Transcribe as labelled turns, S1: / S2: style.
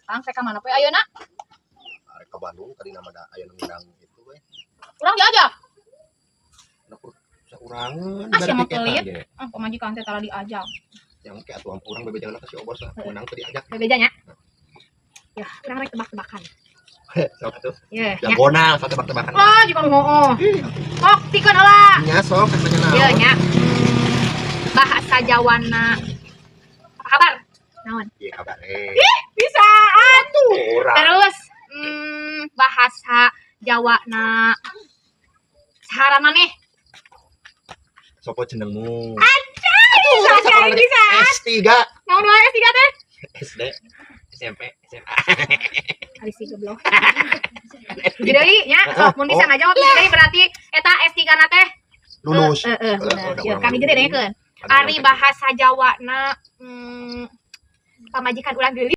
S1: Kang, saya ka mana poe ayeuna?
S2: Arek ka Bandung tadi nama da aya nu ngundang itu we.
S1: Urang diajak.
S2: Anak saurangan.
S1: Ah, sia mah pelit. Ah, pamajikan teh tara diajak.
S2: Yang kayak atuh urang bebejangan ka si Obos lah. Menang teu diajak.
S1: Bebeja nya. Ya, urang rek tebak-tebakan.
S2: Sok atuh.
S1: Ye, nya.
S2: Jagona sok tebak-tebakan.
S1: Wah, jika nu hooh. Sok tikeun heula.
S2: Nya sok nanya naon.
S1: Ye nya. Bahasa Jawana. Apa kabar? Naon?
S2: Iya kabare.
S1: Bisa.
S2: Urang.
S1: Terus bahasa Jawana saharan maneh.
S2: Sopo jenengmu?
S1: Bisa, cai, bisa.
S2: S3.
S1: Naon wae S3 teh?
S2: SD, SMP, SMA.
S1: Ari si goblok. Jadi nya sok mun bisa ngajawab hiji deui berarti eta S3 na teh
S2: Lulus.
S1: Heeh,
S2: Heeh,
S1: bener.
S2: udah
S1: Ya,
S2: urang
S1: kami
S2: lulus.
S1: jadi dengekeun. Ari bahasa Jawa na pamajikan urang geulis.